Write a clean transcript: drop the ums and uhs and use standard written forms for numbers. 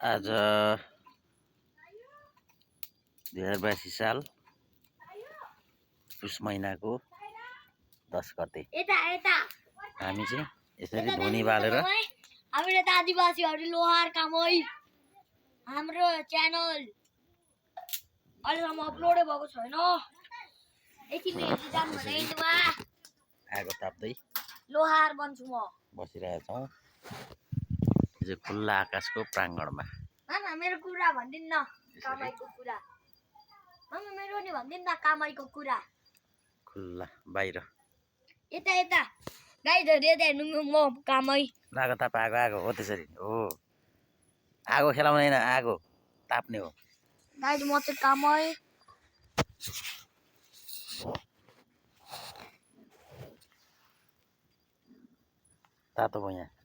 आज 2082 साल पुष महिनाको 10 गते हामी चाहिँ यसरी धुनी बालेर हामीले त आदिवासीहरू लोहार कामै हाम्रो च्यानल अहिलेसम्म अपलोडै भएको छैन। एकछिन हेर्दै जानु भने इन्डोमा आगो ताप्दै लोहार बन्छु म। बसिरहेका छौँ। यो चाहिँ खुल्ला आकाशको प्राङ्गणमा। मामा मेरो कुरा भनिदिनु न कामाईको कुरा। मामा मेरो नि भनिदिनु न कामाईको कुरा। खुल्ला बाहिर यता यता गाइजहरू यता हेर्नु म कामै। आगो ताप आगो हो त्यसरी हो। आगो खेलाउने होइन आगो ताप्ने हो। गाइज म चाहिँ कामै। तातो भयो यहाँ।